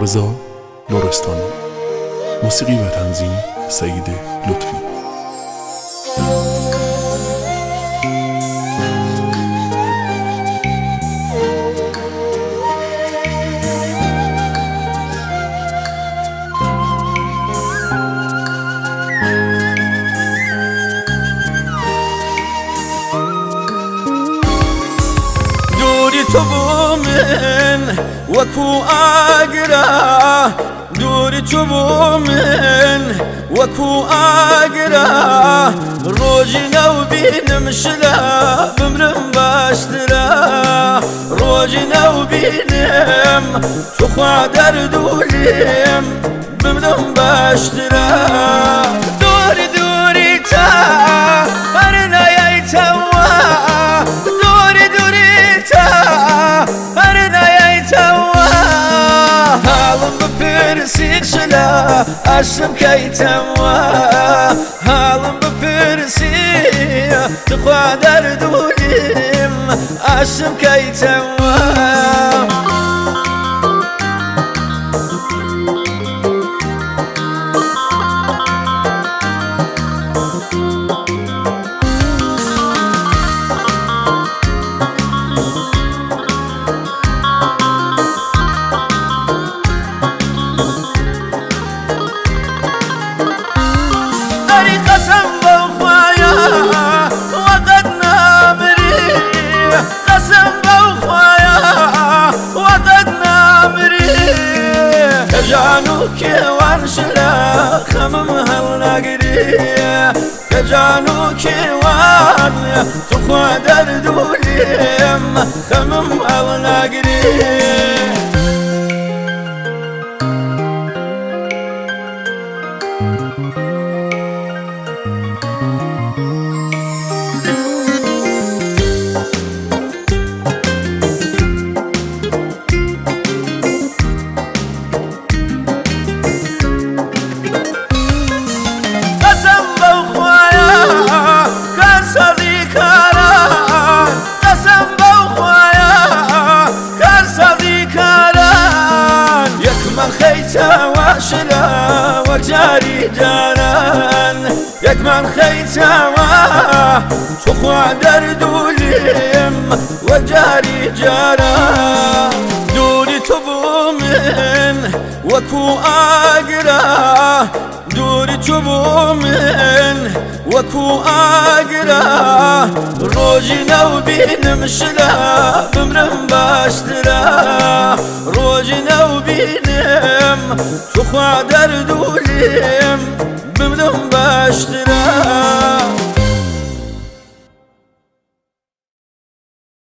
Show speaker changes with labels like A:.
A: رضا لرستانی. موسیقی و تنظیم سعید لطفی.
B: دووری تۆ بۆ من وەکو ئاگرا، دووری تۆ بۆ من وەکو ئاگرا، ڕۆژی نەوبینم شلە بمرم باشترە، ڕۆژی نەوبینم توخوا دەردولیم بمرم باشترە. دووری دووری تا هەر نایەیتەوە، دووری دووری تا هەر نایەیتەوە، حاڵم بپرسی شلە ئاشم کەیتەوە، حاڵم بپرسی تخوا دەردولیم ئاشم کەیتەوە. ئەری قەسەم بەو خوایە وەقەت نامری، قەسەم بەو خوایە وەقەت نامری، کەژان و کێوان شلە خەمم هەڵناگری، کەژان و کێوان توخوا دەردولیم خەمم هەڵناگری. قەسەم بەو خوایە کارسازی کاران، قەسەم بەو خوایە کارسازی کاران، یەکمان خەیتەوە شلە وەک جاری جاران، یەکمان خەیتەوە توخوا دەردولیم وەک جاری جاران. دووری تۆ بۆ من وەکو ئاگرا، دووری تۆ بۆ من وەکو ئاگرا، ڕۆژی نەوبینم شلە بمرم باشترە، ڕۆژی نەوبینم توخوا دەردولیم بمرم باشترە.